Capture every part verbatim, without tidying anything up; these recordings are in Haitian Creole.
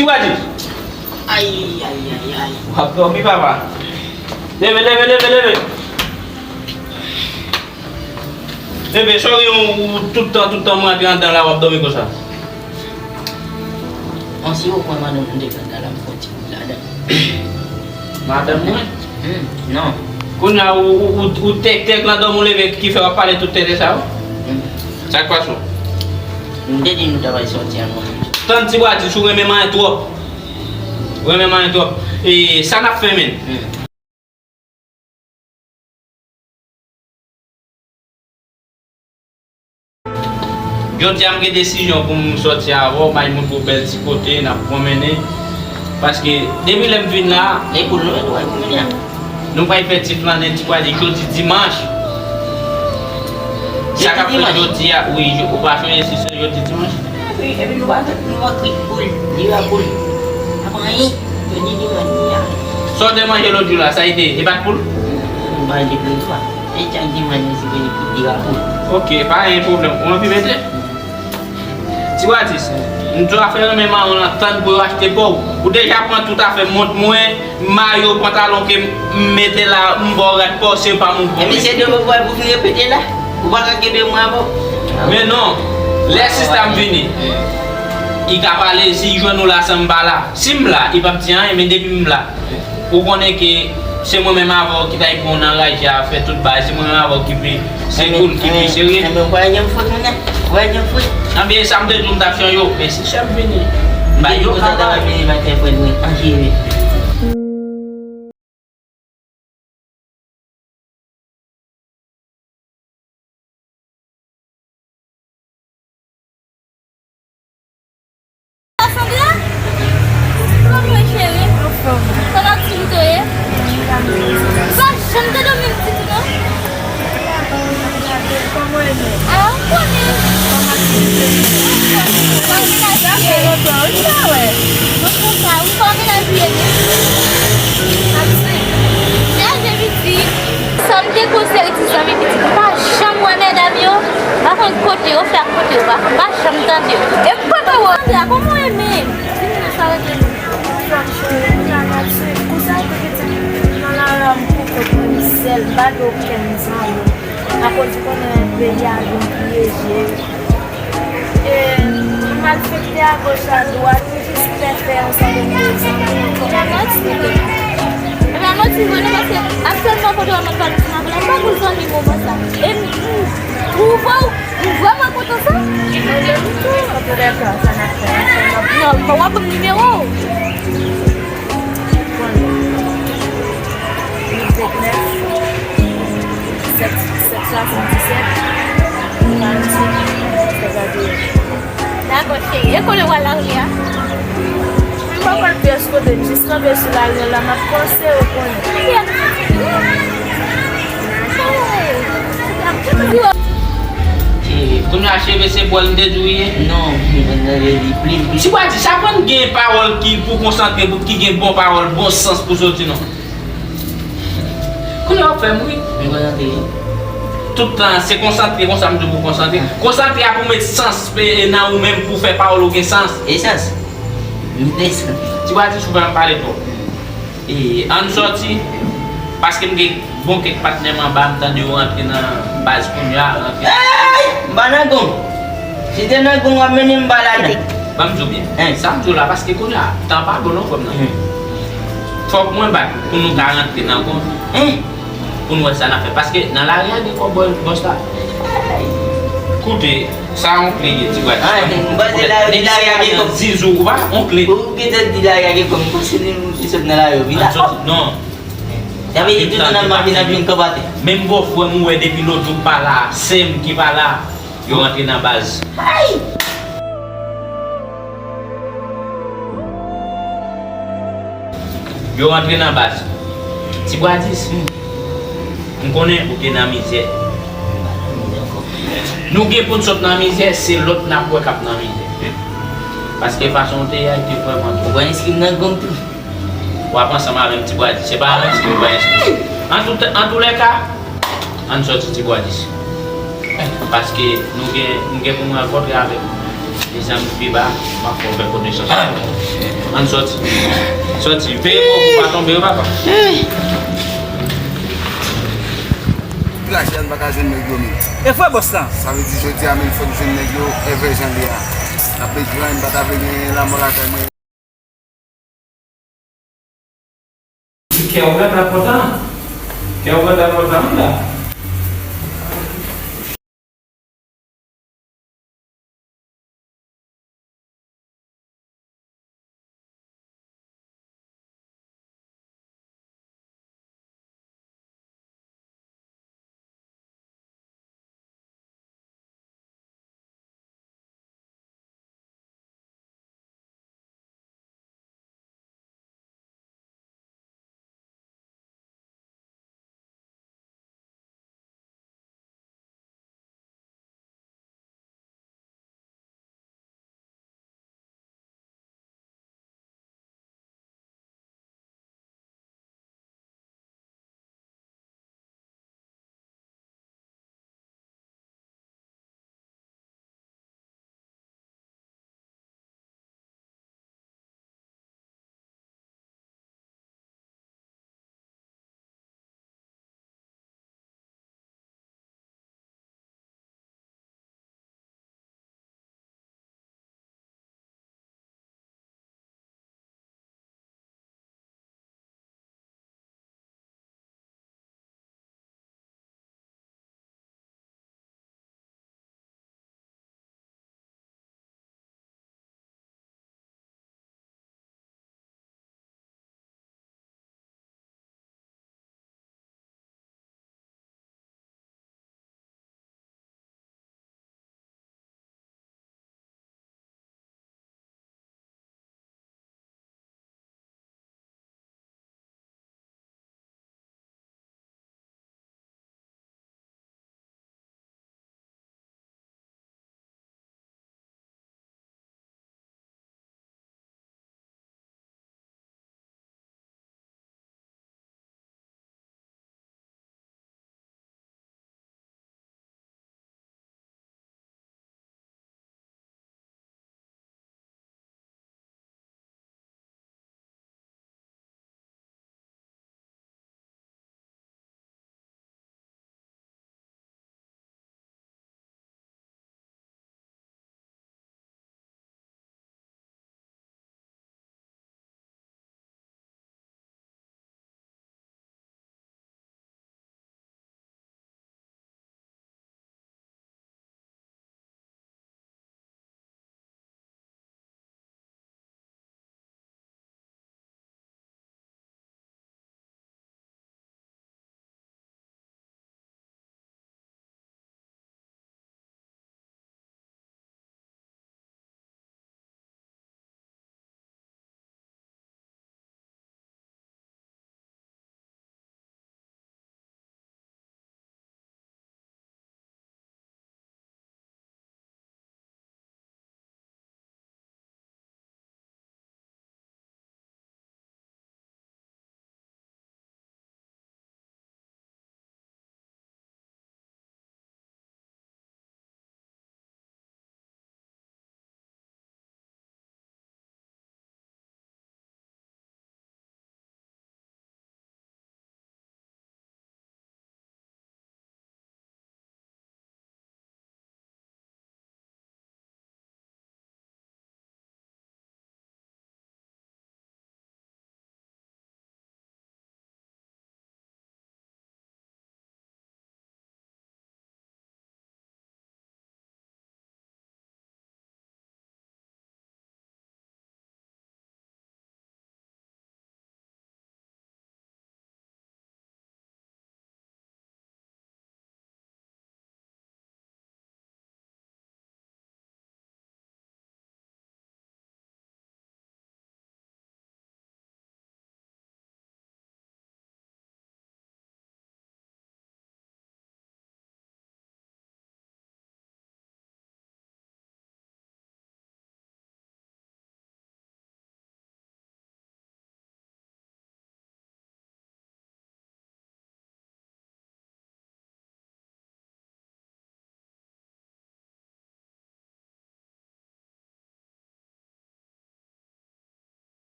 Ti Bwadis. Ay, ay, ay, ay. W ap dòmi, papa. Leve, leve, leve, leve. Leve, sa w gen, ou, ou, tout tan, tout tan mwen antre anndan la, w ap dòmi konsa? Yon siwo pwen manno m te pran la, m fè yon ti gout ladan. Madanm mwen? Hmm, non. Kounye a, ou, ou, ou, ou tèktèk nan dòmi w leve ki fè w ap pale tout tenten sa yo? Hmm. Sa k pase w? M te di nou ta pral sòti an mwen. Tann Ti Bwadis, ou renmen manyen twòp. Ou renmen manyen twòp. E sa n ap fè menm? Hmm. Jodi a m gen desizyon pou m sòti avè w, m al montre w bèl ti kote, n ap pwomennen. Paske depi lè m vin la, e pou nou, nou al pwomennen. Nou pral fè ti flannen, Ti Bwadis, jodi dimanch. Sa k ap fèt jodi a, wi, ou pa sonje si se jodi dimanch? Epi, epi nou pa, nou pa kwit poul, diri a poul. Pa pran anyen, jodi dimanch, diri a. Sa w te manje lòt jou la, sa e te, e pa t poul? M manje poul twa. E chak dimanch, nou sipoze kwit diri a poul. Ok, pa gen pwoblèm. Ou anvi mete? Ti Bwadis, m di w afè renmen mawon lan, tann pou yo achte pa w. Ou deja pran tout afè, mont mwen, mayo, pantalon ke m mete la, m ba w rad pa w, se pa mwen pou mete. Epi se de mwen pou fin repete la. Ou pa ka kenbe mwen avè w. Men non, lè sista m vini, li ka pale, si l jwenn ou la san m pa la. Si m la, li p ap di anyen, men depi m la, ou konnen ke se mwen menm avè w ki t al pran w nan raje a, fè tout bagay, se mwen menm avè w ki pi, se koul ki pi serye. Enben, enben, ou pa janm fout, mwen, ou pa janm fout. Anben, sa m te di w, m t ap chanje w, men si sè m vini, m bay yo kaba. Vini maten, frè, wi, an jere. Sandra? Kòman w ye, cheri? Anfòm. Kòman aktivite w ye? Ou pa janm tande w menm ditou, non? Kòman w ye menm? A, ou konnen. Kòman aktivite w ye? Ou konnen. Sa fè lontan, wi, m pa wè. Mwen konsa, ou pa menaj ou ye menm? Ap swiv. Chaje piti. Sa m te konn se ti zanmi pitit, m pa janm wè medam yo, m pa konn kote yo fè ak kote yo pa fè, m pa janm tande yo. E kote w wè? Sandra, kòman w ye menm? Vin nan sa rete nou. Anfòm, cheri, m ka nati. Kouzen te pitit nan lari a, m pou kont mwen, m sèl, m pa gen okenn zanmi. Akoz ou konnen peyi a vin pyeje. E, malfektè a goch a dwat, nou jis pè fè ansanm avèk zanmi nou. Epa manti, epa manti vre non, paske aktyèlman kote w ap pale sou mwen la, m pa gen zanmi moman sa. E m, m, ou vre, ou vrèman kontan sa? Mwen menm tou, antoulèka, sa n ap fè ansanm ap. Non, w ap ban m nimewo w. Huit vingt-neuf, sept, sept soixante-dix-sept, quarante-cinq, cinquante et un. Dakò, cheri. E kote w al la, Julia? M pa konn pyès kote, m jis kanpe sou lari an la, m ap panse, ou konnen. Cheri, kounye a cheve se bwèl m te di w ye? Non, mwen nan li plim plim. Ti Bwadis, aprann gen pawòl ki pou konsantre, pou ki gen bon pawòl, bon sans pou soti non. Kounye a w ap fè m ri. M konsantre wi. Tout tan se konsantre konsa m di w pou konsantre. Konsantre a pou met sans, e, nan ou menm pou fè pawòl ou gen sans. E sans. M gen sans. Ti Bwadis, ou pa janm pale twòp. E, ann sòti, paske m gen bon kèk patnè m anba, m tande yo rantre nan baz kounye a, rantre. Ey! M pa nan gang. Si te nan gang, w ap mennen m pa ladan. Ban m di w byen. Hein? Sa m di w la, paske kounye a, tan pa bon non, frè m nan. Hmm. Fòk mwen bat pou nou ka rantre nan gang. Hein? Pou n wè sa n ap fè. Paske nan lari a gen kòb bòs la. Koute, sa yon kle ye, Ti Bwadis. Ah, m panse lari, lari a gen kòb. Zizou, ou pa yon kle. Ou gentan di lari a gen kòb, m panse li, li sot nan lari, wi, dakò. Non. Sa vle di tout moun nan makina vin kanpe atè. Menm bòfrè m ou wè depi lòt jou pa la, sè m ki pa la, yo rantre nan baz. Ay! Yo rantre nan baz. Ti Bwadis, m konnen ou te nan mizè. Nou gen pou n sot nan mizè, se lòt n ap wè k ap nan mizè. Paske fason w te ye a, te vrèman twòp. Ou pral enskri m nan gang tou? W ap ansanm avè m, Ti Bwadis. Se pa yon enskri, ou pral enskri. An tout, an toulèka, ann sòti, Ti Bwadis. Paske nou gen, nou gen pou n rankontre avèk Mezanmi, pi ba, m ap fè w fè konesans. Ann sòti. Sòti. Veye pou w pa tonbe, wi, papa. Pou lajè, m pa ka jwenn nèg yo menm. E frè bòs la? Sa vle di, jodi a menm, fòk m jwenn nèg yo, evre jan li a. N ap bezwen, m pa ta vle gen lanmò lakay mwen. Kè w gentan kontan. Kè w gentan kontan, wi, la.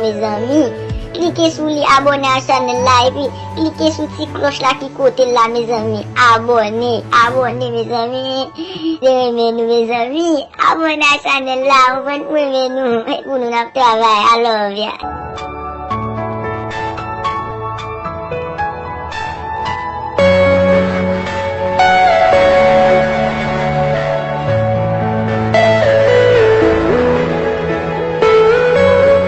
Mezanmi, klike sou li, abòne a chanèl la, epi klike sou ti klòch la ki kote l la, mezanmi. Abòne, abòne, mezanmi. Se renmen nou, mezanmi. Abòne a chanèl la, ou konprann, pou renmen nou. E pou nou n ap travay. I love ya.